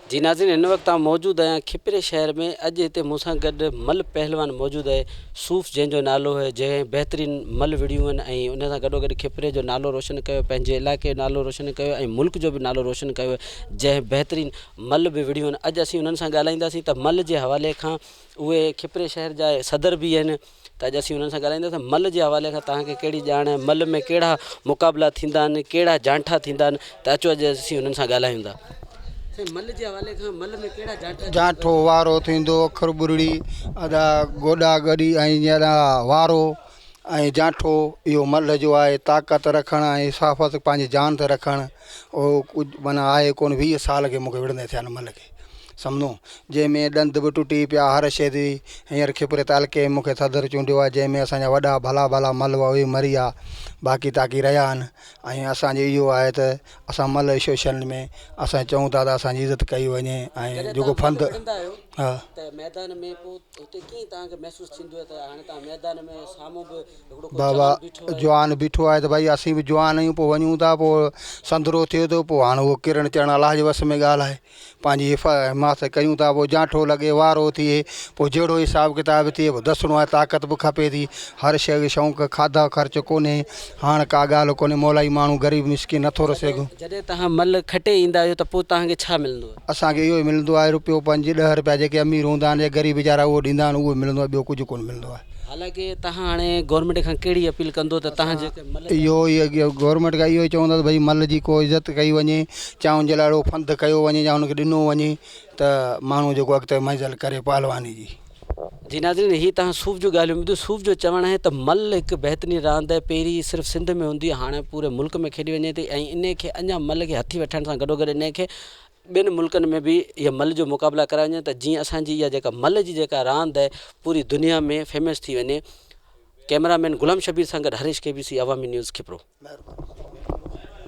جي ناظرين هن وقت آئون موجود آهيان کپري شهر ۾ اڄ هتي مون سان گڏ مل پهلوان موجود آهي صوف جنهن جو نالو آهي جنهن بهترين مل وڙهيون آهن ۽ ان سان گڏو گڏ کپري جو نالو روشن ڪيو پنهنجي علائقي جو نالو روشن ڪيو ۽ ملڪ جو به نالو روشن ڪيو جنهن بهترين مل به وڙهيون آهن اڄ اسين انهن سان ڳالهائينداسين ته مل جي حوالي کان اهي کپري شهر جا صدر به آهن ته اڄ اسين انهن سان ڳالهائينداسين مل جي حوالي کان توهان کي ڪهڙي ڄاڻ آهي مل ۾ ڪهڙا مقابلا ٿيندا آهن ڪهڙا جانٺا ٿيندا آهن ته اچو اڄ اسين انهن سان ڳالهايون ٿا. سائين مل جي حوالي کان مل ۾ ڪهڙا جانٺا ٿيندا جانٺو وارو ٿيندو اکر ٻرڙي ادا گوڏا گڏي ۽ جيئن وارو ۽ جانٺو اهو ملهه جو آهي طاقت رکڻ ۽ حفاظت پنهنجي جان تي رکڻ اهو ڪجهه معنيٰ آهي ڪونه 20 سال کي مونکي وڙهندي ٿيا آهن ملهه کي سمجهو جنهن ۾ ڏند به ٽٽي پيا هر شيء ٿي هينئر کپري تعلقي ۾ مونکي صدر چونڊيو آهي جنهن ۾ اسان جا وڏا ڀلا ڀلا مل هئا اهي مري ويا باقي تاڪي رهيا آهن ۽ اسان جو اهو آهي ته اسان مل ايسوسيئشن ۾ اسان چئون ٿا ته اسان جي عزت ڪئي وڃي ۽ جيڪو فند ها ته ميدان ۾ پوء اتي ڪيئن توهان کي محسوس ٿيندو آهي ته هاڻي توهان ميدان ۾ سامهون به هڪڙو ڪو بابا جوان بيٺو آهي. جوان بيٺو آهي ته ڀائي اسين به جوان آهيون پوء وڃون ٿا پوء سندرو ٿئي ٿو پوء هاڻي اهو ڪرڻ چڙهڻ الله جي وس ۾ ڳالهه آهي پنهنجي حفاظت ڪيون ٿا پوء جانٺو لڳي وارو ٿئي پوء جهڙو حساب ڪتاب ٿئي پوء دسڻو آهي طاقت به کپي ٿي هر شيء جو شوق کاڌا خرچ ڪونهي هاڻ ڪا ڳالهه ڪونهي مولائي ماڻهو غريب مسڪين نٿو رسي جڏهن جڏهن توهان مل کٽي ايندا آهيو ته پوء توهان کي ڇا ملندو آهي؟ اسان کي اهو ئي ملندو آهي روپيو پنج ڏهه روپيا جيڪي امير هوندا آهن يا غريب ويچارا اهو ڏيندا آهن اهو ملندو آهي ٻيو ڪجهه ڪونه ملندو آهي. حالانڪه توهان هاڻي گورنمينٽ کان ڪهڙي اپيل ڪندو ته توهان جيڪي مل جا. اهو ئي گورنمينٽ کان اهو ئي چوندس ڀئي مل جي ڪو عزت ڪئي وڃي چاهه ان جي لاء اهڙو فند ڪيو وڃي يا ان کي ڏنو وڃي ته ماڻهو جيڪو اڳتي منزل ڪري پهلواني جي. جي ناظرين هي توهان صوف جون ڳالهيون ٻڌيون صوف جو چوڻ آهي ته مل هڪ بهترين راند آهي پهرين صرف سنڌ ۾ هوندي هئي هاڻي پوري ملڪ ۾ کيڏي وڃي ٿي ۽ انهي کي اڃا مل کي هٿي وٺڻ سان گڏوگڏ انهي کي ٻين ملڪن ۾ به اها مل جو مقابلا ڪرايو وڃي ته جيئن اسان جي اها جيڪا مل جي جيڪا راند آهي پوري دنيا ۾ فيمس ٿي وڃي ڪئميرا مين غلام شبير سان گڏ هريش ڪي بي سي عوامي نيوز کپرو.